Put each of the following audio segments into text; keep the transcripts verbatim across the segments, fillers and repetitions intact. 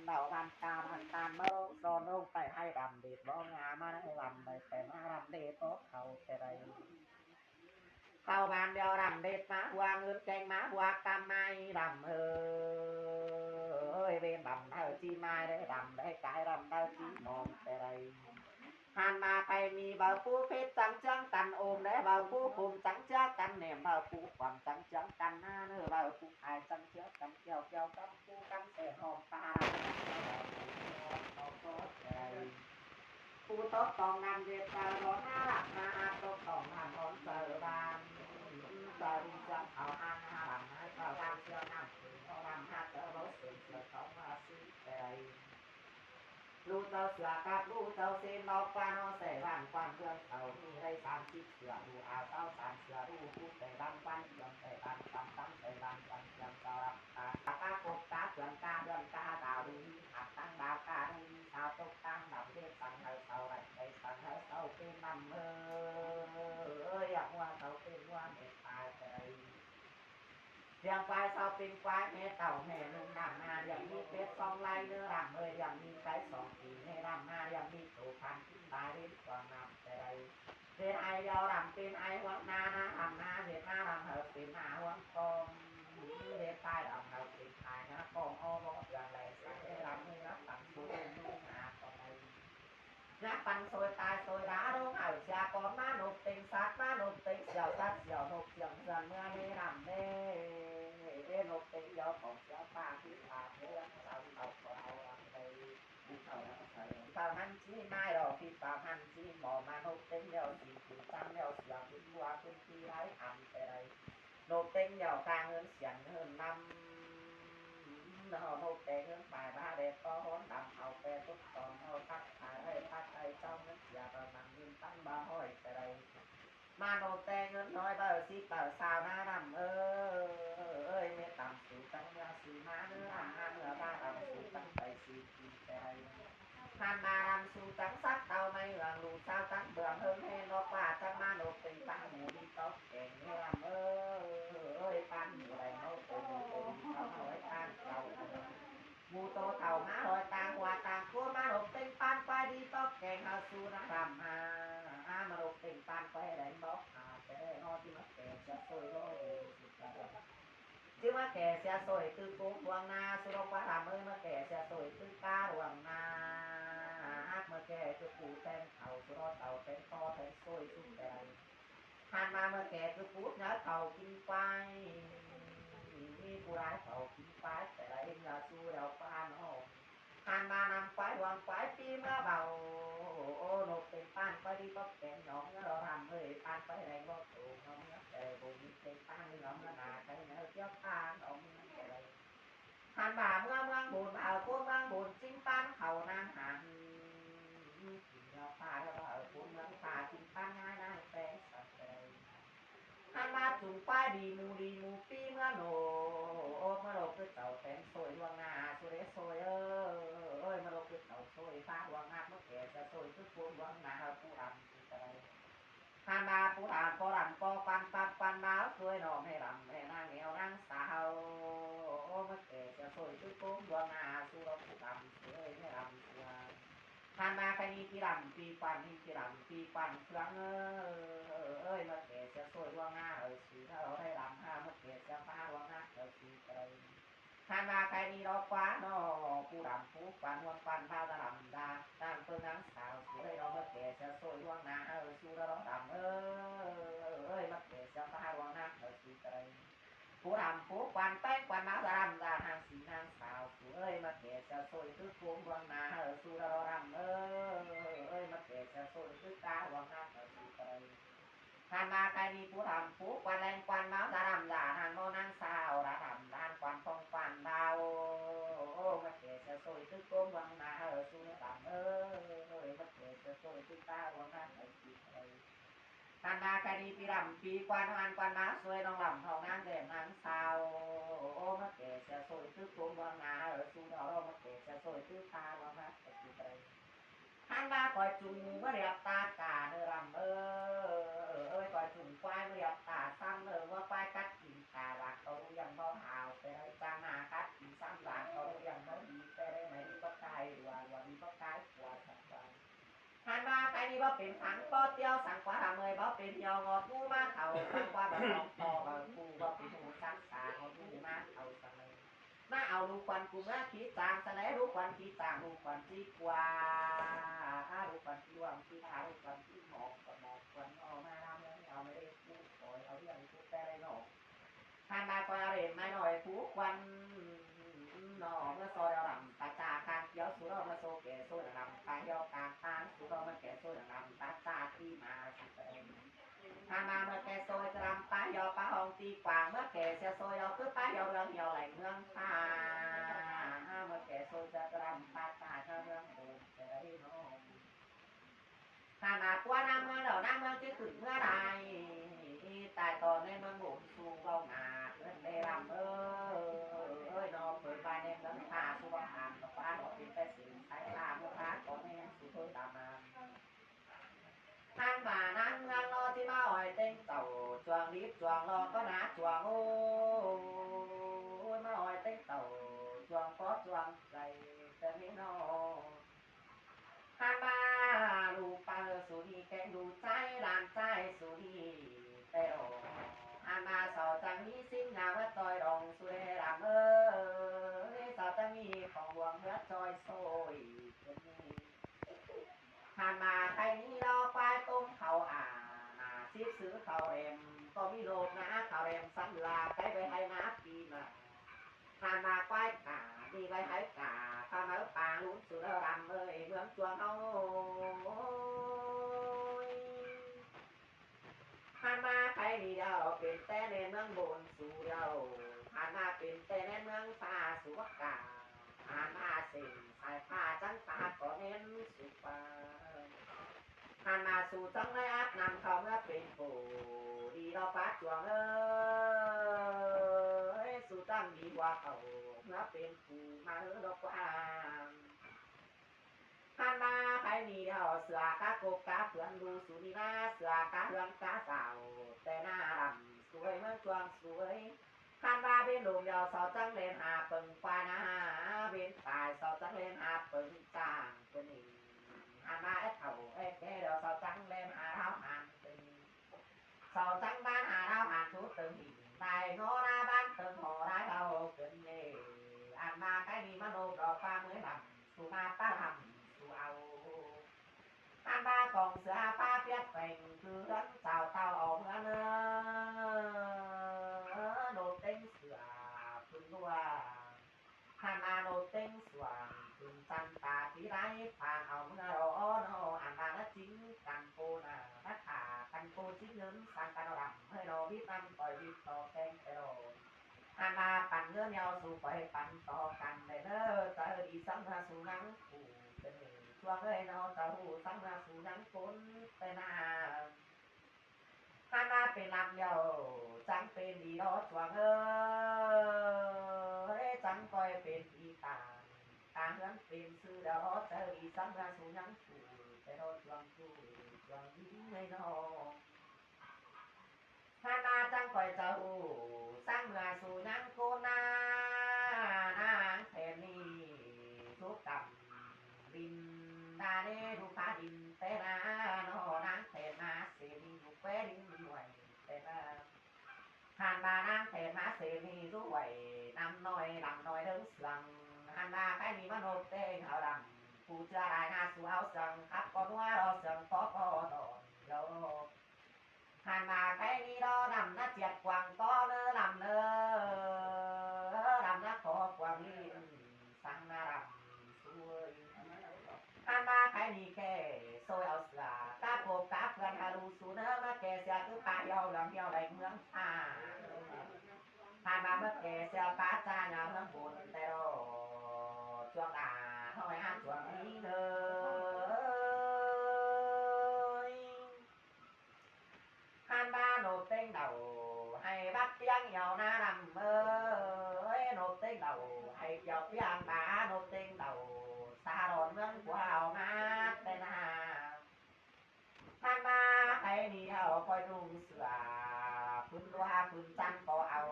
Tảu ꞌvan ca ꞌvan tan báu ꞌlống son ꞌlống ꞌtẹ ꞌhạy đăm đệt báu ngả ꞌmá ꞌhạy đăm đảy ꞌtẹ ꞌmá đăm đệt báu khảu ꞌtẹ đảy. Khảu ꞌvan điêu đăm đệt ꞌmá hua ꞌngớn keng ꞌmá hua ꞌcắm ꞌmá đăm ơi. Bên đăm đaư ꞌchí ꞌmá đảy đăm đảy cai đăm đaư ꞌchí mong ꞌtẹ đảy. ꞌHan ꞌmá khay ꞌmí baư pú phết chắng chướng căn ôm đé baư pú khôm chắng chướng căn nẻm baư pú quảng chắng chướng căn ná ꞌnớ baư pú ai chắng chướng căn keo keo cắp pú căn sẻ hòm ta đăm. Pú tốc tòng năm đệt baư đón ná đăm ná tốc tòng năm đón baư ban. Baư đi chướng khảu ꞌhán ná đăm ná baư ban chướng năm. Nó đăm ná chớ báu sướng chớ tóng ꞌmá xí kẻ đảy. ꞌLụk chảu sửa cắp ꞌlụk chảu ꞌsến ꞌnọ ꞌquá ꞌnọ sẻ ꞌváng ꞌquán ꞌmướng chảu ꞌmí đảy sam síp sửa ꞌlụk a sáu sam sửa ꞌlụk ꞌcú sẻ ꞌváng ꞌquán ꞌmướng sẻ ꞌváng ꞌquán tắm sẻ ꞌváng ꞌquán ꞌmướng chảu đăm ta cá cốc cá ꞌpươn cá ꞌlươn cá tảo đi ꞌmí ạp táng đao cá đi ꞌmí sao tốc táng đăm đét săng hảư sau đảy đảy săng hảư sau pên năm ơi. Ơi ꞌa ꞌmua sau pên ꞌmua mệt tai ꞌtẹ đảy. ꞌLiệng ꞌquái sau pên ꞌquái ꞌmẹ tảu ꞌmẹ ꞌlum đăm ꞌmá ꞌliệng ꞌmí pết song lai ꞌnớ đăm ơi ꞌliệng ꞌmí cái song pí ꞌnớ đăm ꞌmá ꞌliệng ꞌmí tô phan kính lai đến quảng năm ꞌtẹ đảy. Pên ai điêu đăm pên ai huống ꞌná ꞌná đăm ꞌná pên ꞌná đăm hảư pên ꞌná huống con. Pên tai đăm hảư pên tai ꞌná con ó bó ꞌliệng đảy săng đảy đăm ơi ꞌnắp tăm số ꞌnung ꞌná con đảy. ꞌNhá păn sôi tai sôi đá đống hảư sia cón ꞌmá nộp têng sắt ꞌmá nộp têng siêu sắt siêu nộp siêu ꞌsướng ꞌmưa ꞌnê đăm ꞌnê. Ê nộp têng yau khong siêu pà pí pà thế ꞌlắm sau sau khong au ꞌlắm đây. Pí sau ꞌlắm sau sau ꞌhăn ꞌchí ꞌmai đỏ pí sau ꞌhăn ꞌchí mỏ ꞌmá nộp têng yau sì pí chắng yau siêu pí ꞌmua pí pí đảy ꞌhăn ꞌtẹ đảy. Nộp têng yau ca ꞌngớn siêng ꞌngớn ꞌnăm. Nó nộp têng ꞌngớn pay bá đét tó hón đăm au ꞌpe tốc tòng au tắc pay đảy tắc đảy chảu ꞌngớn sia tau nẳng ꞌngớn tắng bá hỏi ꞌtẹ đảy. ꞌMá nộp têng ꞌngớn ꞌnọi baư síp baư sao ꞌná đăm ơi. Mết đăm sú chắng ꞌmưa sú ꞌmá ꞌnớ đăm ꞌmá ꞌmưa bá đăm sú chắng pay sí pí ꞌtẹ đảy. ꞌHan ꞌmá đăm sú chắng sắt tau ꞌmạy ꞌmướng ꞌlụk sao chắng bương ꞌhớng ꞌhên ꞌnọ ꞌquá chắng ꞌmá nộp têng pán mủ đi tốc keng ꞌnê đăm ơi. Pán mủ đảy ꞌnọ tô mủ tô đi tốc ꞌnọi pán tau. Mủ tô tau ꞌmá ꞌnọi tang hua tang ꞌcốn ꞌmá nộp têng pán ꞌquái đi tốc keng hảư sú ꞌná đăm ꞌmá. ꞌMá nộp têng pán ꞌquái đảy bốc hảư ꞌtẹ đảy ꞌnọ ꞌchí ꞌmá kẻ sia sôi ꞌnọ ꞌnê sú ꞌtẹ đảy. ꞌChí ꞌmá kẻ sia sôi ꞌtứ cốm ꞌluống ꞌná sú ꞌnọ ꞌquá đăm ơi ꞌmá kẻ sia sôi ꞌtứ cá ꞌluống ꞌná. Hák ꞌmá kẻ ꞌtứ pú tén khảu sú ꞌnọ tau tén tó tén sôi sú ꞌtẹ đảy. ꞌHan ꞌmá ꞌmá kẻ ꞌtứ pú nhớ khảu kin ꞌquái. ꞌMí pú đai khảu kin ꞌquái ꞌtẹ đảy ꞌmưa sú điêu ꞌquá ꞌnọ. ꞌHan ꞌmá năm ꞌquái huang ꞌquái pí ꞌmá báu. Ô nộp têng pán ꞌquái đi bốc keng ꞌnhóm ꞌnớ đo đăm ơi pán ꞌquái đảy bốc tô ꞌnhóm ꞌnớ ꞌtẹ báu ꞌmí têng pán ꞌnhóm ꞌnớ nả cái ꞌnớ kiếp pán ꞌnhóm ꞌnớ ꞌtẹ đảy. ꞌHan ꞌmá ꞌmưa ꞌmướng bôn ꞌmá ở ꞌcốn ꞌmướng bôn chính pán khảu ꞌnáng háng. Chính ꞌnhớ pá ꞌnhớ ꞌmá ở ꞌcốn ꞌmướng pá chính pán ꞌnhá ꞌnáng pé sặc ꞌtẹ đảy. ꞌHan ꞌmá chúng ꞌquái đi mù đi mù pí ꞌmá nộp ꞌmá nộp ꞌcứ chảu tén sôi ꞌluống ꞌná sú đé sôi ơi. ꞌMá nộp ꞌcứ chảu sôi pá ꞌluống ꞌná ꞌmá kẻ sia sôi ꞌcứ cốm ꞌluống ꞌná pú đăm sú ꞌtẹ đảy. ꞌHan ꞌmá pú đăm ꞌpo đăm ꞌpo quan pắc quan báo sôi ꞌnọ ꞌmẹ đăm ꞌmẹ ꞌnáng eo ꞌnáng sao. ꞌMá kẻ sia sôi ꞌcứ cốm ꞌluống ꞌná sú ꞌnọ pú đăm sôi ꞌmẹ đăm sôi. ꞌHan ꞌmá khay ꞌnị pí đăm pí quan ꞌnị pí đăm pí quan ꞌphướng ơi ꞌmá kẻ sia sôi ꞌluống ꞌná hảư sú ꞌnọ đảy đăm hả ꞌmá kẻ sia pá ꞌluống ꞌná hảư sú ꞌtẹ đảy. ꞌHan ꞌmá khay ꞌnị ꞌnọ ꞌquá ꞌnọ pú đăm pú quan huống quan báo ta đăm ta ꞌnáng ꞌphướng ꞌnáng sao sú đảy ꞌnọ ꞌmá kẻ sia sôi ꞌluống ꞌná hảư sú ꞌnọ đăm ơi ꞌmá kẻ sia pá ꞌluống ꞌná hảư sú ꞌtẹ đảy. Pú đăm pú quan péng quan báo ta đăm ta ꞌnáng sí ꞌnáng sao sú ơi ꞌmá kẻ sia sôi ꞌcứ cốm ꞌluống ꞌná hảư sú ꞌnọ đăm ơi ꞌmá kẻ sia sôi ꞌcứ cá ꞌluống ꞌná hảư sú ꞌtẹ đảy. ꞌHan ꞌmá khay ꞌnị pú đăm pú quan leng quan báo ta đăm ta ꞌnáng ꞌnọ ꞌnáng sao ta đăm ta quan phong quan báo. Ô ꞌmá kẻ sia sôi ꞌcứ cốm ꞌluống ꞌná hảư sú ꞌnọ đăm ơi ꞌmá kẻ sia sôi ꞌcứ cá ꞌluống ꞌná hảư sú ꞌtẹ đảy. ꞌHan ꞌmá khay ꞌnị pí đăm pí quan ꞌhán quan báo sôi ꞌnọng đăm hảư ꞌnáng đêm ꞌnáng sao. Ô ꞌmá kẻ sia sôi ꞌcứ cốm ꞌluống ꞌná hảư sú ꞌnọ ꞌmá kẻ sia sôi ꞌcứ cá ꞌluống ꞌná hảư sú ꞌtẹ đảy. ꞌHan ꞌmá khỏi chung mú ꞌmá điệp ta cả ꞌnớ đăm ơi khỏi chung ꞌquái ꞌmá điệp ta sắm ꞌnớ ꞌmá ꞌquái cắt kin cả lák tó ꞌlụk ꞌliệng báu hảo ꞌtẹ đảy chắng ꞌná cắt kin sắm lák tó ꞌlụk ꞌliệng báu đi ꞌtẹ đảy ꞌmạy đi Báu pên thắng báu ꞌtiếu săng ꞌquá ꞌla ꞌmơi, báu pên hiêu ngọt ꞌngú ꞌmá thảu săng ꞌquá báu sóng to báu ꞌcú, báu pên hu sắng sa ngọt ꞌngú ꞌmá thảu săng ꞌmơi. ꞌMá au ꞌlụk khuôn cu ꞌmá khí chang, sa ꞌlé ꞌlụk khuôn khí chang, ꞌlụk khuôn ꞌchí ꞌquá, ꞌlụk khuôn ꞌchí ꞌluống ꞌchí a, ꞌlụk khuôn ꞌchí mỏng, khuôn mỏng khuôn au ꞌmá ꞌlám ꞌmá au ꞌmá đé ꞌcú khỏi au ꞌliệng ꞌcú ꞌtẹ đảy ꞌnọ. ꞌHan ꞌmá ꞌquá ꞌlế ꞌmá ꞌnọi phú khuôn ꞌnọ, ꞌmưa so điêu lăm ta cha can kiếu su ꞌnọ, ꞌmưa so kẻ sôi lăm ta hiêu can tang su ꞌnọ, ꞌmưa kẻ sôi lăm ta cha ti ma su ꞌtẹ. ꞌHan ꞌmá ꞌmưa kẻ sôi lăm ta hiêu pa hong ti quảng, ꞌmưa kẻ sia sôi au cứ pa hiêu ꞌlương hiêu lẻng ꞌmướng ta. ꞌHan ꞌmá ꞌmưa kẻ sôi sia lăm ta cha hiêu ꞌlương ꞌmướng sia đảy ꞌnọ. ꞌHan ꞌmá ꞌquá ꞌnáng ꞌmướng đaư ꞌnáng ꞌmướng ꞌchí khửn ꞌmứa lai, tai to ꞌnê ꞌmướng bôn su báu ngả ꞌcứn đé lăm ới. ꞌNo pên ꞌva ꞌnê ꞌmướng ta su báu ꞌhán, ꞌquá ꞌnọ pên ꞌtẹ sên sai ta ꞌmướng ta to ꞌnê su thôi ta man. ꞌHan ꞌmá ꞌnáng ꞌmướng ꞌnọ ꞌchí ꞌmá ꞌhọi ꞌtếng tảu chuông líp chuông lo ꞌcọ ná chuông ối, ꞌmá ꞌhọi ꞌtếng tảu chuông có chuông dạy ꞌtếng ꞌnị ꞌnọ. ꞌHan ꞌmá ꞌlụk pă su ꞌnị keng ꞌlụk ꞌchái ꞌlan ꞌchái su ꞌnị ꞌtẹ ꞌnọ. ꞌHan ꞌmá sau chắng ꞌmí sính ngả ꞌmá ꞌtoi đong su đé lăm ới, sau chắng ꞌmí khong ꞌluống ꞌmá ꞌchoi sôi. ꞌHan ꞌmá khay ꞌnị lo ꞌquái ꞌtôm khảu a, ꞌmá síp sư khảu đêm, ꞌcọ ꞌmí ꞌlộp ná khảu đêm săng ꞌlạ, khay vảy hảư ná pi ma. ꞌHan ꞌmá ꞌquái cả, ꞌmí vảy hảư cả, ꞌkhắm máư pang ꞌlún su đaư lăm ới ꞌmướng chuông ꞌháu. ꞌHan ꞌmá khay ꞌnị điêu pên ꞌtẹ ꞌnê ꞌmướng bôn su điêu, ꞌhan ꞌmá pên ꞌtẹ ꞌnê ꞌmướng ta su báu cả, ꞌhan ꞌmá sên sai ta chắng ta ꞌcọ ꞌnén su pa. ꞌHan ꞌmá su chắng đảy áp năm khảu ꞌmứa pên phủ đi lo pá chuông ới, su chắng đi hua khảu ꞌmứa pên phủ ꞌmá ới lo pá. ꞌHan ꞌmá khay ꞌnị điêu sửa cá cộp cá phươn ꞌlụk su ꞌnị ná, sửa cá ꞌhướn cá dảo ꞌtẹ ná lăm su ới ꞌmướng chuông su ới. ꞌHan ꞌmá bến lôm điêu sau chắng ꞌlen ha pơng ꞌquá ná, bến tai sau chắng ꞌlen ha pơng chang ꞌcứn ꞌnị. ꞌHan ꞌmá ét khảu ét ké điêu sau chắng ꞌlen ha ꞌláo han ꞌcứn ꞌnị. Sau chắng ꞌván ha ꞌláo han sú tơng hỉn lai ngó ná ꞌván tơng hò lai ꞌláo ꞌcứn ꞌnị. ꞌHan ꞌmá khay ꞌnị ꞌmá ꞌnộp lo ꞌpá ꞌmới lăm su ꞌmá ꞌpá lăm su au. ꞌHan ꞌmá cỏng sửa ꞌpá piết pheng cứ ꞌhướn chảu ꞌtạu au ꞌmứa ꞌnớ. ꞌNộp ꞌtếng sửa phưn ꞌlua. ꞌHan ꞌmá ꞌnộp ꞌtếng sửa phưn chăn ta tí lai phang au ꞌmứa lo ók ꞌnọ. ꞌHan ꞌmá ná chính căn cô ná, ná khả căn cô chính ꞌngớn săng căn au lăm hơi lo bít năm ꞌtoi bít to keng ꞌtẹ lo. ꞌHan ꞌmá păn ꞌngớn ꞌnéo su ꞌcoi păn to căn đảy ꞌnớ. Chaư đi săng ꞌmá su ꞌnhắng phủ ꞌtẹ ꞌnị, chuông ới ꞌnọ chaư ꞌhụ săng ꞌmá su ꞌnhắng cốn ꞌtẹ ná. ꞌHan ꞌmá pên lăm điêu chắng pên đi lo chuông ới, chắng ꞌcoi pên đi tang, tang ꞌhướn pên sư điêu lo chaư đi săng ꞌmá su ꞌnhắng phủ ꞌtẹ lo chuông phủ chuông đi ới ꞌnọ. ꞌHan ꞌmá chắng ꞌcoi chaư ꞌhụ săng ꞌmá su ꞌnhắng cốn ná, ná ꞌháng then ꞌnị dú căm đin, ná đé dú phá đin ꞌtẹ ná ꞌnọ, ꞌháng then ꞌmá sên ꞌnị dú qué đin ꞌmuội ꞌtẹ ná. ꞌHan ꞌmá ꞌháng then ꞌmá sên ꞌnị dú ꞌhuội năm ꞌnọi lăm ꞌnọi ꞌlớng sương. ꞌHan ꞌmá khay ꞌnị ꞌmá ꞌnộp ꞌtếng au lăm, phủ ꞌchưa lai ná su au sương khắp ꞌcọ ꞌnua lo sương tó ꞌcọ đỏ lo. ꞌHan ꞌmá khay ꞌnị lo lăm ná chiệt quảng tó ꞌnớ lăm ꞌnớ, lăm ná khó quảng ꞌnị săng ná lăm su ới. ꞌHan ꞌmá khay ꞌnị kẻ sôi au sửa cá cộp cá phươn ha ꞌlụk su ꞌnớ, ꞌmá kẻ sia cứ pá hiêu ꞌlương hiêu lẻng ꞌmướng ta. ꞌHan ꞌmá ꞌmá kẻ sia pá cha nháo ꞌmướng bôn ꞌtẹ lo chuông a ꞌnọi ꞌhán chuông ꞌnị ꞌnớ. ꞌHan ꞌmá ꞌnộp ꞌtếng đảu hảư bát piếng hiêu ná lăm ới, ꞌnộp ꞌtếng đảu hảư kiêu piếng ꞌmá, ꞌnộp ꞌtếng đảu sa đon ꞌmướng ꞌquá au ꞌmá ꞌtẹ ná. ꞌHan ꞌmá khay ꞌnị au ꞌcoi ꞌnung sửa phưn ꞌlua phưn chăn ꞌcọ au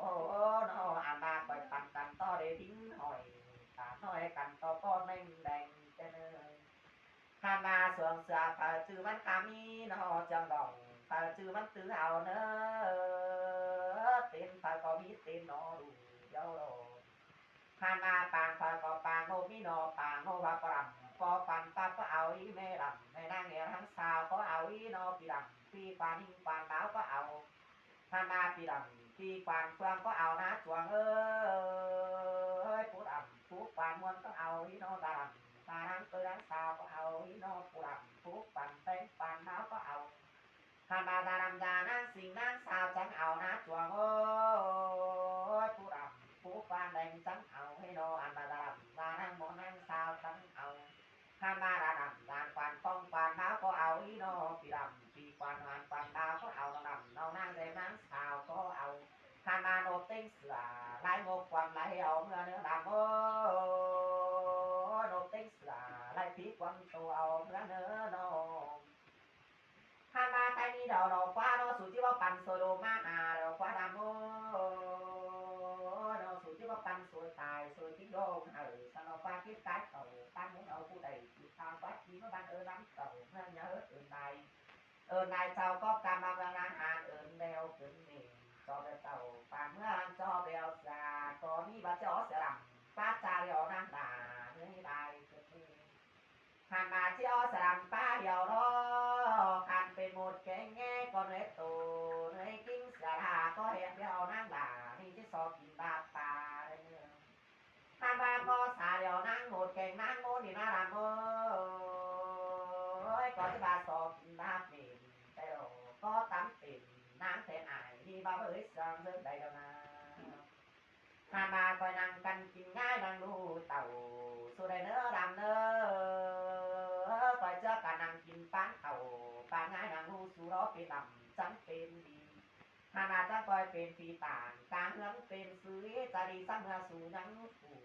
ꞌnọ. ꞌHan ꞌmá ꞌcoi păn căn tó đé đính hỏi, ta ꞌnọi căn tó ꞌcọ ꞌneng đeng ꞌtẹ ná. ꞌHan ꞌmá sửa Sửa phaư ꞌchư ꞌmắn ꞌkhắm ꞌnị ꞌnọ, ꞌchương đỏng phaư ꞌchư ꞌmắn tứ au ꞌnớ, tên phaư ꞌcọ ꞌmí tên ꞌnọ ꞌlụk điêu ꞌnọ. ꞌHan ꞌva pang phaư ꞌcọ pang ꞌnộ ꞌmí ꞌnọ, pang ꞌnộ ꞌva ꞌpo đăm ꞌpo păn ꞌpặp ꞌcọ au ꞌí, ꞌme đăm ꞌme ꞌnáng ꞌnhé ꞌnáng sao ꞌcọ au ꞌí ꞌnọ, pi đăm pi quan ꞌhịnh quan báo ꞌcọ au. ꞌHan ꞌva pi đăm pi quan ꞌphướng ꞌcọ au ꞌná chuông ới, pú đăm pú quan ꞌmuôn ꞌcọ au ꞌí ꞌnọ, da đăm da ꞌnáng ꞌtới ꞌnáng sao ꞌcọ au ꞌí ꞌnọ, pú đăm pú quan ꞌtếng quan báo ꞌcọ au. ꞌHan ꞌva da đăm da ꞌnáng sing ꞌnáng sao chắng au ꞌná chuông ới, pú đăm pú quan đeng chắng au ꞌí ꞌnọ, ꞌhăn ꞌva da đăm da ꞌnáng ꞌmuôn ꞌnáng sao chắng au. ꞌHan ꞌva da đăm da quan ꞌpóng quan báo ꞌcọ au ꞌí ꞌnọ, pi đăm pi quan ꞌnọ quan báo ꞌcọ au, da đăm ꞌnọ ꞌnáng đen ꞌnáng sao ꞌcọ au. ꞌHan ꞌva ꞌnộp ꞌtếng sửa lai ꞌngộc quan lai au ꞌmứa ꞌnớ đăm ới, ꞌnộp ꞌtếng sửa lai phí quan tô au ꞌmứa ꞌnớ ꞌnọ. ꞌHan ꞌva ꞌTáy ꞌmí đaư đaư ꞌquá ꞌnọ, sủ ꞌchí báu păn sôi đô ꞌmá ha đaư ꞌquá đăm ới, ꞌnọ sủ ꞌchí báu păn sôi tai sôi ꞌtếng đô hảư, sau ꞌnọ ꞌquá kít cái tảu ꞌtáng ꞌmún au pú đảy ꞌchư thao ꞌquá ꞌchí ꞌmá ban ơn ꞌnắm tảu ꞌmứa ꞌnhá ơn ơn lai. Ơn lai sau ꞌcọ căm ꞌmá ꞌmướng ꞌnáng ꞌhan ơn đeo cớn mên, ꞌchọ đeo tảu pang ꞌmướng ꞌchọ đeo sia ꞌcọ ꞌmí ꞌva ꞌchí ók sia đăm ꞌpá ꞌchá đeo ꞌnáng đa ꞌnớ ꞌhí lai cớn mên. ꞌHan ꞌva ꞌchí ók sia đăm ꞌpá đeo ꞌnọ, ꞌhan pên một kéng ꞌnhé ꞌcọ ꞌnới tô ꞌnới ꞌkính sia đa ꞌcọ hên đeo ꞌnáng đa ꞌnị ꞌchí so kin đa ꞌpa đaư ꞌnớ. ꞌHan ꞌva ꞌcọ sa đeo ꞌnáng một kéng ꞌnáng ꞌmôn ꞌnị ꞌná đăm ới, ꞌcọ ꞌchí ꞌva so kin đa mên, ꞌchí đeo ꞌcọ tắm pên ꞌnáng then ai ꞌnị ꞌva báu ới sương ꞌdớn đảy đaư ꞌná. ꞌHan ꞌva ꞌcoi ꞌnăng căn kin ꞌngai ꞌnăng ꞌlụk tảu, sủ đảy ꞌnớ đăm ꞌnớ, ꞌcoi ꞌchưa căn ꞌnăng kin pán tảu, pán ꞌngai ꞌnăng ꞌlụk sủ đó pên đăm chắng pên đi. ꞌHan ꞌva chắng ꞌcoi pên phi tản, cang ꞌhướn pên sư, ꞌchá đi sắng ꞌmưa sủ ꞌnhắng phủ.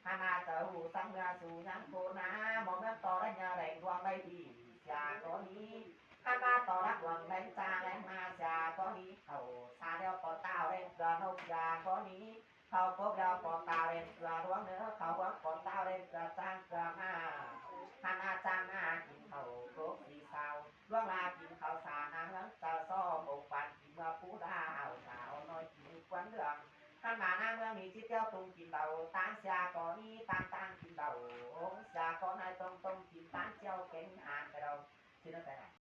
ꞌHan ꞌva ꞌchá hủ sắng ꞌmưa sủ ꞌnhắng phủ ꞌná, ꞌmo ꞌmướng ꞌto đảy ꞌnhá đeng luông đảy đi sia ꞌcọ ꞌnị. ꞌHan ꞌva ꞌto đắc luông đeng ꞌchá đeng ꞌmá sia ꞌcọ ꞌnị. Khảu sa đeo ꞌpo táo đen ꞌcưa ꞌnộc sia ꞌcọ ꞌnị. Khảu cốc đeo ꞌpo táo đen ꞌcưa ꞌluống ꞌnớ, khảu ꞌhuống ꞌpo táo đen ꞌcưa ꞌcháng ꞌcưa ꞌmá. ꞌHan ꞌva ꞌcháng ꞌmá kin khảu cốc sí sao, ꞌluống ꞌla kin khảu sa, ꞌnáng ꞌmướng ꞌchá so, ꞌmộc quan kin ꞌmưa pú đa, hảu sa ꞌnọi kin quán đường. ꞌHan ꞌva ꞌnáng ꞌmướng ꞌnị ꞌchí ꞌtiếu tung kin đaư, ꞌtáng sia ꞌcọ ꞌnị, ꞌtáng ꞌtáng kin đaư, ống sia ꞌcọ ꞌnái tông tông